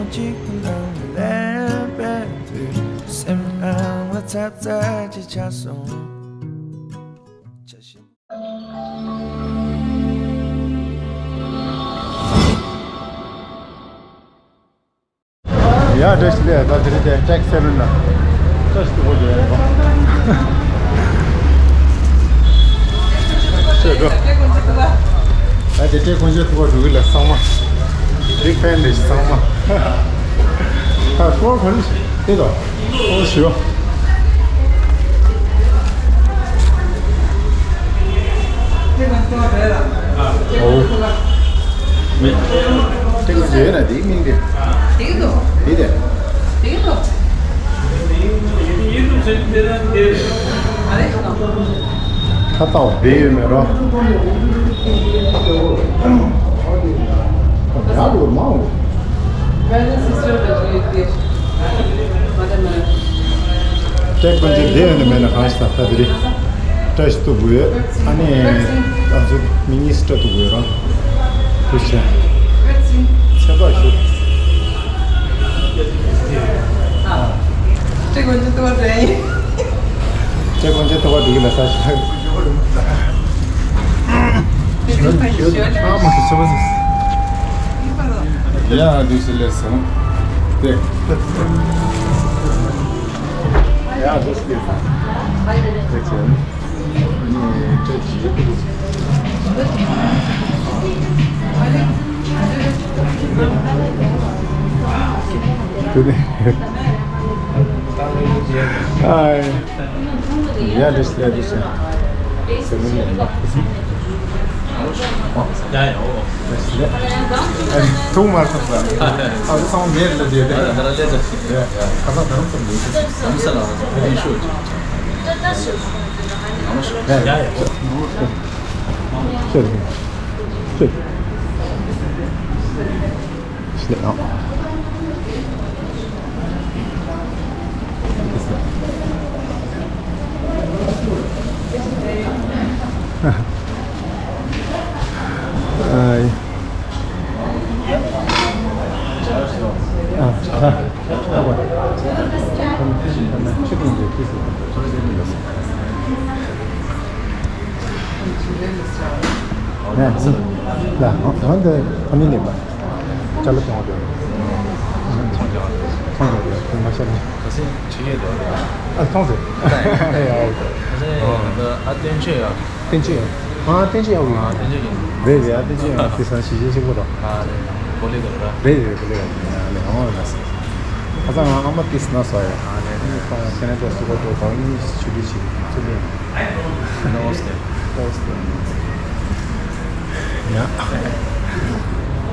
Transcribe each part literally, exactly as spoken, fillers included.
གཅིག་ཏུ་ནང་ལས་པའི་དུས་སེམས་ཨང་ལ་ཚ་ཚ་ཅིག་ཆགས་སོང་། ཡ་བཀྲ་ཤིས་བདེ་ལེགས། ད་དེ་རིང་དེ་ཊེག་སེ་ལུན་ན་བཀྲ་ཤིས་སྟུག་པོ་བྱོས་ཡོད་པ། ཆོས་འགྲོ། ད་དེ་ཊེག་སྐོར་ཆེན་ཐུག་པ་འགྲོ་གི་ལ་ཚང་མ། བིག་ཕེན་རེད་ཚང་མ། ད་སྐོར་ག་རེ་དེ་དང་སྐོར་ཞུ། ཨོ། ཊེག་སེ་ཡོད་ན་དེའི་མིང་དེ། དེ་གི་འདུག་དེ་དེ། དེ་གི་འདུག་ཨ་རེ། ཁ་བཏགས་བེ་ཡོད་མེད་རོ། ཡག་ཡོད་མང་། Brother, sister, but you did. Madam, uh, ཊེག་སྐོར་ཆེན་བདེ་ཡོད་ན་མེད་ན་གང་ཞིག་དང་ད་དེ་རིང་བཀྲ་ཤིས་སྟུག་པོ་ཡོད། ཨ་ནི་ང་ཚོ་མི་གཉིས་སུ་སྤྲད་སྟུག་པོ་ཡོད་རང་། ཐུགས་རྗེ་ཆེ། ཚེ་དཔག་ཞུ། ཊེག་སྐོར་ཆེན་ཐུག་པ་རེད། ཊེག་སྐོར་ཆེན་ཐུག་པ་འགྲོ་གི་ལ་ས་ཞིག་ཡ་འདུག་སེ་ལེ་སོང་། དེ། ཡ་འདུག་སེ་ལེ་སོང་། དེ་ཚོ་ནི་ཅི་ཞིག་དེ་ནི། ཨའི། ཡ་ལེ་ཤ་ལེ་ཤ། ཐུག་མ་ཐུབ་པ། ཨ་ཚང་མེད་ལ་བསྡད་དེ། ཁ་སང་དྷ་རམ་ས་ལ་ཡོད། དྷ་རམ་ས་ལ་ཡོད་ཤོད། ཡ་ཡ། ཤོད་ཤོད། ཤོད་ཨ། ཨའི། ཨ། ཨ། ནས་སུ་ལ་ཧོང་ཧོང་དུ་ཁོ་ནི་ནི་མ། ཅ་ལག་ཚོང་དུ། ཚོང་ཀྱང་ཚོང་ཀྱང་དུ་མ་ཤར་ནས། ཁ་སང་ཁྲི་ཡོད་དོ། ཨ་ཚོང་ཟེར། ཨེ་ཡ། ཁ་སང་ཨ་བསྟན་ཆོས་ཡ། བསྟན་ཆོས་ཡ། ཨ་བསྟན་ཆོས་ཡ་ཡོད། ཨ་བསྟན་ཆོས་ཡིན། རེད་རེད། ཨ་བསྟན་ཆོས་ཡ་དེ་སང་ཞི་ཞི་ཞིག་པོ་དང་། ཨ་རེད། གོ་ལེ་དང་ར། རེད་རེད། གོ་ལེ་ཡ་ལེ་ཧོང་ལ་སོང་། ཁ་སང་ང་ཨ་མ་ཏིས་ན་སོ་ཡ། ཨ་ནི་ནི་ཁོང་ཁེ་ན་ཌ་སུ་གོ་ཏོ་དང་ནི་ཆུ་ལི་ཆི་ཆུ་ལི། ནོ་སྟེ། ནོ་སྟེ། ཡ།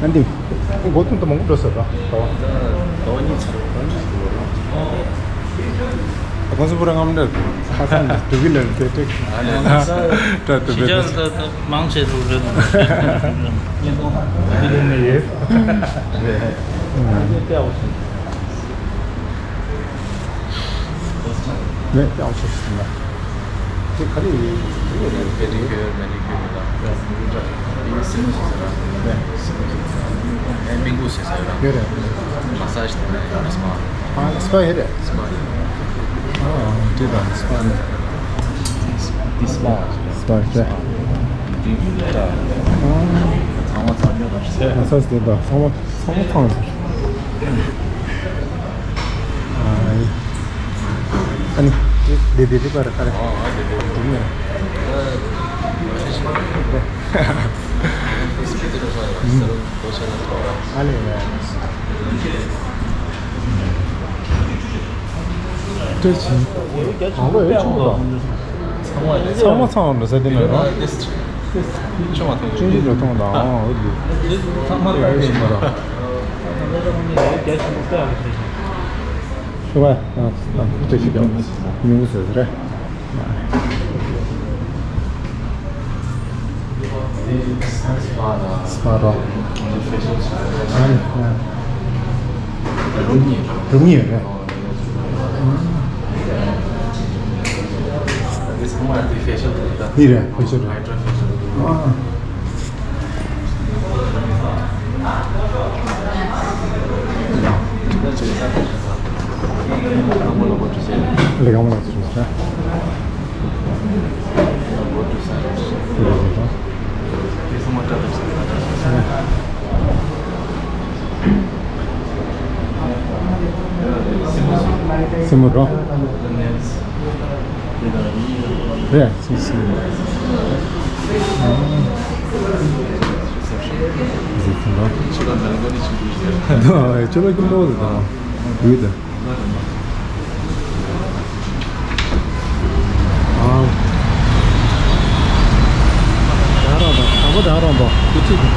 ཨན་ཏིང་། སྒོ་ཐུང་དུ་མང་པོ་འགྲོ་སོ་ར། ད་བ། ད་བ་གཉིས་ཚར། ད་གཉིས་ཚར་ར། ཁོང་ཚོ་པུ་ར་ངམ་འདྲ། ཁ་སང་འདི་དུ་གི་ལ་དེ་ཏེ། ཨ་ནི་ཁ་སང་ཏྲ་དུ་ཤི་བེ་ཅག་ཏེ། ད་ད་མང་ཆེ་རུ་རེད། བརྙན་ཐུང་། བརྙན་ཐུང་ནས་ཡོད། རེད། ཨ་ནི་ཏེ་ཨོ་སི། ནས་ཡག་ཤོས་ཤིག་ན། དེ་ག་རེ་ཡིན། པེ་ཌི་ཀིའུར། མེ་ནི་ཀིའུར་དང་། དེ་སི་མོ་ཟེར་ས་ར། ནས་སི་མོ་ཟེར་ས་ར། ནས་སྨན་ཁུག་ཟེར་ས་ར། ཡོད་རེད། མ་ས་ཇི་དང་ནས་སི་པ། ཨ་སི་པ་ཡོད་རེད། སི་པ་ཡོད། ཨ་དེ་དང་སི་པ་ནི། དེ་སི་པ། སི་པ་རེད། དེ་ད། ཚང་མ་ཚང་ཉོ་དང་ཟེར། མ་ས་ཇི་དེ་དང་ཚང་མ་ཚང་མ་ཚང་ཟེར། ཨ་ཡི། ཨ་ནི། དེ་དེ་དེ་དེ་པར་ཁ་རེ། ཨ་ཨ་དེ་དེ་དེ་ནི། ཨ་ལེ་ལེ། སྤྲད་ཕྱིན། གང་ལོ་ཡོད་ཆུང་དང་། ཚང་མ་ཚང་མ་ཚང་བ་འགྲོ་ས་དེ་ནས་རང་། ཆུང་བ་ཐོང་ཆུང་ཆུང་འགྲོ་ཐོང་དང་ཨང་འོ་དེ། ཚང་མ་ཡོད་ཤིང་མ་ར། ཤོ་བ་ཨ་ཨ་སྤྲད་ཕྱིན་ཀྱང་ཉུང་ཟེར་རེད། སི་པ་ར། ཨ་ནི། རུམ་གཉིས་རེད། འདི་ཚང་མ་འདི་ཕེ་ཤལ་རེད་ད། འདི་རེད། ཕེ་ཤལ་རེད། ཧའི་ཌྲ་ཕེ་ཤལ། ཨ། ལས་ཀ་མ་ལགས་ཚུལ་ས། སེ་མོ་རོ། རེད། སེ་སེ། ཟི་ཁུ་རོ། ཁྱོད་ལ་ཀུན་ཏོག་ཟེར་དང་། ཡུལ་དུ། ཨང་། ད་རང་དང་དང་པོ་ད་རང་དང་དེ་གཅིག་དང་།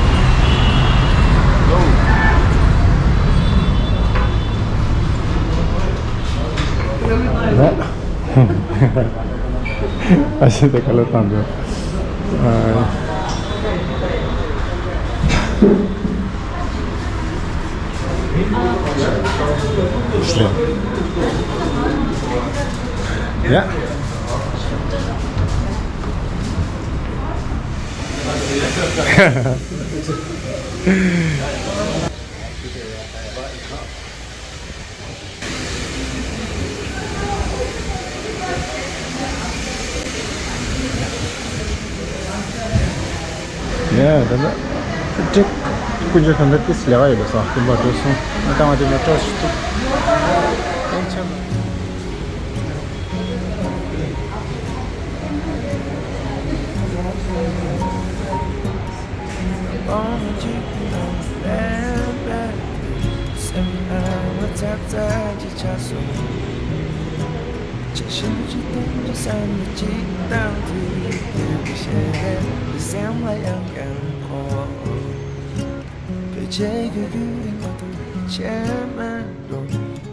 ལ། ཨ་ཤེ་ད་ག་ལ་བཏང་འདུག་ཨ། ཡ། ཡ། ད་ལྟ་ཀྲིག་ཀུན་སྤྱོད་གང་འདྲ་ཏིས་ལས་ཀ་ཡོད་པ་སོང་། སྟོན་པ་འགྲོ་སོང་། ཨ་ཏང་བ་དེ་མ་སྤྲོ་ཞིག་ཏུ། ཨེ་ཆ།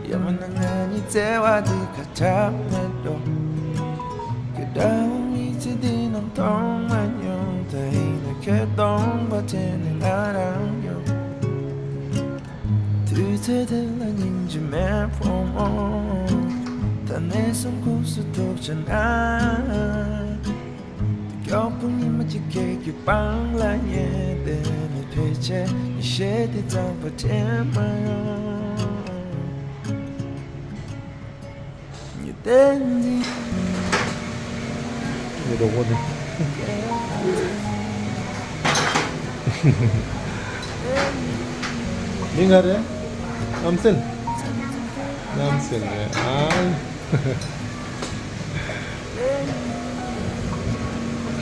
ཡ་མ་ན་ང་གཉིས་བརྩེ་བ་འདི་ཁ་ཁྲ་མེད་འགྲོ། ཁྱོད་འདྲ་བོ་མི་ཚེ་འདི་ནང་མཐོང་མ་མྱོང་། ད་ཡིན་ན་ཁྱོད་སྟོང་པ་དྲན་ནས་ང་རང་ཡོང་། དུས་ཚོད་དེ་ལ་སྙིང་རྗེ་མེད་ཕོ་མོ། ད་ནས་བཟུང་ཁུགས་སུ་ཐུག་བྱས་ན། མགྱོགས་པོ་ཉི་མ་གཅིག་ཁྱེད་ཀྱི་པང་ལ་ཉལ་བསྡད་ནས། ཕལ་ཆེར་ངས་བཤད་དེ་རྩམ་པ་དྲན་མ་ཡོང་། ངས་བསྟན་འཛིན། ངའི་རོགས་པ་དེ། མི་ང་རེད། རྣམ་སྲས། རྣམ་སྲས་རེད་ཨང་།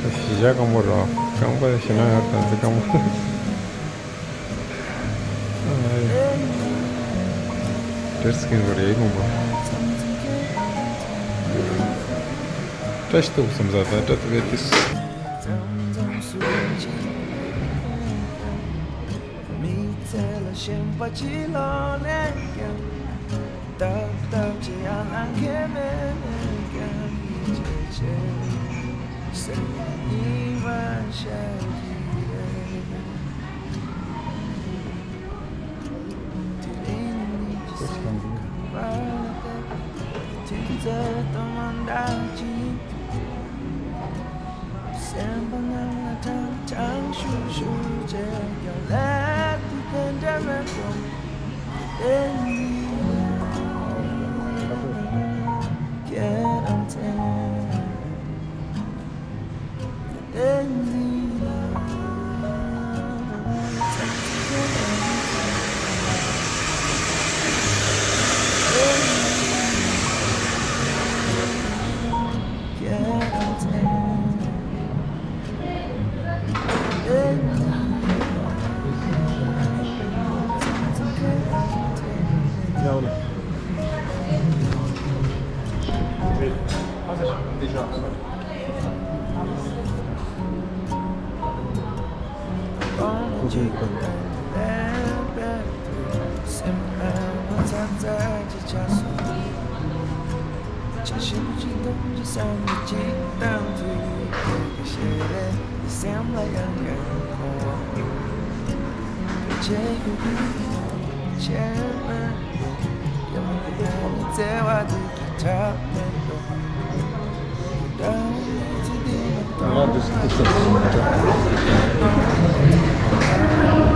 གཞིས་ཆགས་སྐམ་པོ་རོ། རྐང་པ་ཞེ་ན་ཡོད་དང་ཚེ་སྐམ་པོ། ཏེར་སི་ཀིན་གོ་རེ་ཀོང་པོ། བཀྲ་ཤིས་ཐུག་སམ་ཟ་ད་བཀྲ་ཐུག་གེ་ཏིས། མི་ཚེ་ལ་ཞེན་པ་ཅི་ལོག་ལས་ཀྱང་། ཏག་ཏག་ཅི་ཡང་ལང་ཁེ་མེད་ཀྱང་ཡིད་ཆེས་ཆེ། སེམས་ཉི་མ་ཤར་གྱི་རེད། དེ་རིང་ཉིད་ཀྱི་སེམས་ཁམས་པ་ལ་བལྟས། དུས་ཚོད་དང་མ་འདྲ་ཅིག་སེམས་པ་ནང་ལ་ཀྲང་ཀྲང་ཤུར་ཤུར་བྱས་ཀྱང་ལས་དེ་ག་འདྲ་མེད་པོ། ཨེ་ནི་ཁྱེད་རང་ཚེ་ཨེ་ནི།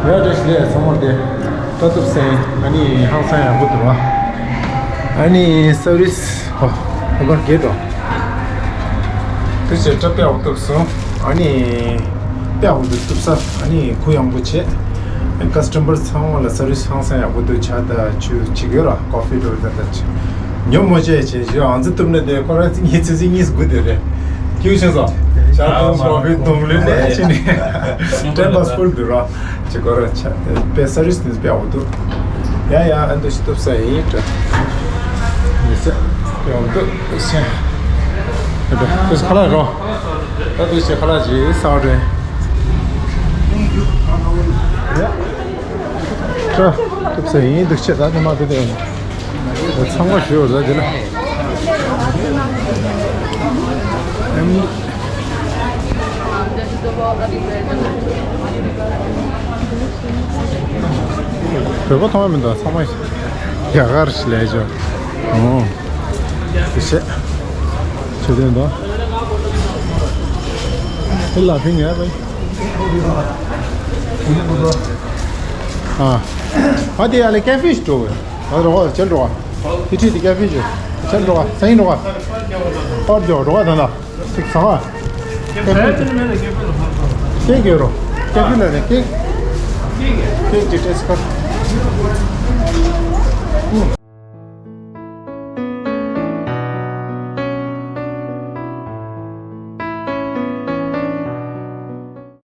Yeah, just there, someone there. ལྟ་ཐུབ་སེ། ཨ་ནི་ཧང་སང་ཡག་པོ་འདུག་ཨ། ཨ་ནི་སར་བིས་ཧོ་ཧོ་གར་གེ་ཏོ། དེ་བྱས་སྐྲ་དཔེ་ཡག་པོ་བཏུབ་སོང་། ཨ་ནི་དཔེ་ཡག་པོ་འདུག་བཏུབ་ས། ཨ་ནི་གུ་ཡངས་པོ་བྱས། ཨ་ནི་ཀ་སི་ཊ་མར་ཚང་མ་ལ་སར་བིས་ཧང་སང་ཡག་པོ་འདུག་ཇ་དང་ཆུ་བྱེད་ཀྱི་ཡོད་ར། ཀོ་ཕི་འདྲ་བོ་ད་ད་ཅིག་ཉོ་མོ་བྱས་བྱས་བྱས་ཨང་རྩིས་བཏུབ་ན་དེ་ཁོ་རང་ཚིག་ཉིས་ཚིག་ཉིས་དགུ་དེ་རེད། ཀྱུ་ཤེས་སོ། ཇ་དང་ཀོ་ཕི་འདུམ་ལེན་ནས་ཕྱིན་ནས་ཊེམ་པ་ཕུལ་འདུག་ར། ཅིག་གོ་ར་ཆ་དཔེ་སར་བིས་ནི་དཔེ་ཡག་པོ་འདུག་ཡ་ཡ་ཨ་འདུ་ཞིག་བཏུབ་ས་ཡིན་དྲ། མི་ཚེ་དཔེ་ཡག་པོ་འདུག་ཤེས། ཨ་འདུ་ཁ་ལག་རོ། ད་འདུ་ཞིག་ཁ་ལག་ཅིག་ཟ་བ་རེད། ཡ། དྲ། བཏུབ་ས་ཡིན་འདུག་ཆེ་ད་ནི་མ་འདུག་དེ། ཚང་མ་ཞུ་ར་དེ་ལ། ཨེམ། བོད་པ་མཐོང་བ་མི་འདུག་ཚང་མ་རྒྱ་གར་ཞིག་ལས་བྱུང་། ཨོ། དེ་བྱས། ཆེ་དོན་དང་། དེ་ལ་ཕིང་ཡ་བས། ཨ། ཨ་དེ་ཡ་ལས་ཀེ་ཧྥེ་ཞིག་འགྲོ་བས། ཨ་རོ་ཅན་འགྲོ་བ། དེ་ཁྲིད་དེ་ཀེ་ཧྥེ་ཞིག་ཅན་འགྲོ་བ། སང་ཉིན་འགྲོ་བ། ཨོར་འགྲོ་འགྲོ་བ་ད་ན། ཅིག་ཚང་བ། ཀེ་ཧྥེ་ཅིག་ཀེ་ཧྥེ་རོ། ཀེ་ཧྥེ་ལ་ནི་ཀེ། ཀེ་ཅིག་ཏེས་ཀར།